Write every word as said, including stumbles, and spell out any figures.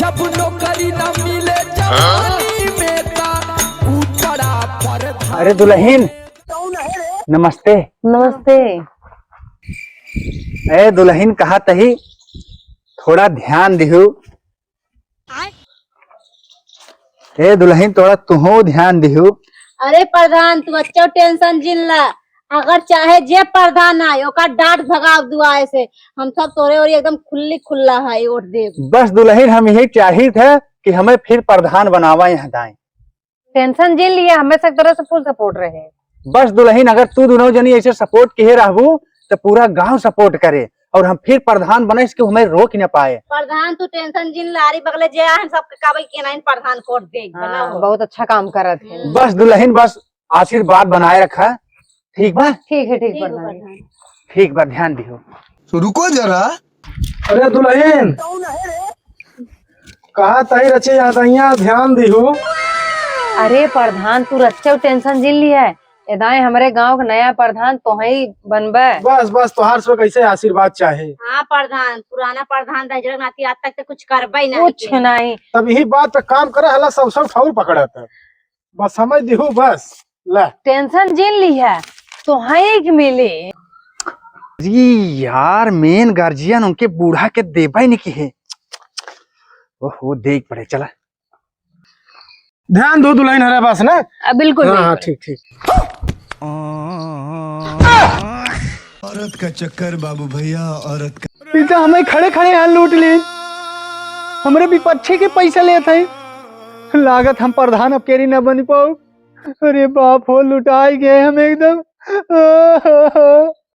अब नौकरी न मिले जवानी में ता उतरा पर। अरे दुलहिन, नमस्ते। नमस्ते। ए दुलहिन, कहा तही थोड़ा ध्यान दिहु। ए दुलहिन, थोड़ा तुहू ध्यान दिहु। अरे प्रधान, तू अच्छा tension जिन ला। अगर चाहे जे प्रधान आए, ओका डांट भगाव दुआए से। हम सब तोरे ओरी एकदम खुल्ली खुल्ला है, वोट देब। बस दुलहिन, हम यही चाहित है कि हमें फिर प्रधान बनावा यहाँ दाएं। Tension जिन लिया, हमें सब तरह से full support रहे। बस दुलहिन, अगर तू दोनों जनी ऐसे support किहे रहबू, तो पूरा गांव support करे और हम फिर प्रधान बने, इसके हमें रोक न पाए। प्रधान, तू tension जिन ला, अरे बगले जे आए, हम सबके कहबे कि नहीं, प्रधान वोट दे, हाँ, बनाओ। बहुत अच्छा काम करत है। बस दुलहिन, बस आशीर्वाद बनाए रखा, ठीक बा? ठीक है, ठीक ठीक बा प्रधान। प्रधान। ठीक बा, ध्यान दिहो। तो रुको जरा। अरे दुलहिन, कहा तही रचे यादइया, ध्यान दिहु। अरे प्रधान, तू रच्चो tension जिन लिहे। एदाएं हमरे गांव के नया प्रधान तोहई बनबे। बस, बस, तोहार से कैसे आशीर्वाद चाहे। हाँ प्रधान, पुराना प्रधान रह जरक नाती आज तक तो कुछ करबे नहीं कुछ किए। नहीं। तब यही बात पे काम करे हला, सब, सब ठौर पकड़त है। बस समय दिहु, बस। ले। Tension जिन लिहे, तोहई के मिली। जी यार, main guardian उनके बूढ़ा के देबे नहीं किहे। ओहो, देख पड़े, चला। ध्यान दो दुलहिन हरे बस ना। आ, बिल्कुल, हाँ, बिल्कुल। हाँ, ठीक, ठीक। औरत का चक्कर बाबू भैया, औरत का। ई तो हमें खड़े खड़े यहाँ लूट ली, हमरे विपक्षी के पैसा लेत है। लागत हम प्रधान अब केरी न बन पाऊ। अरे बाप हो, लुटाई गए हम एकदम।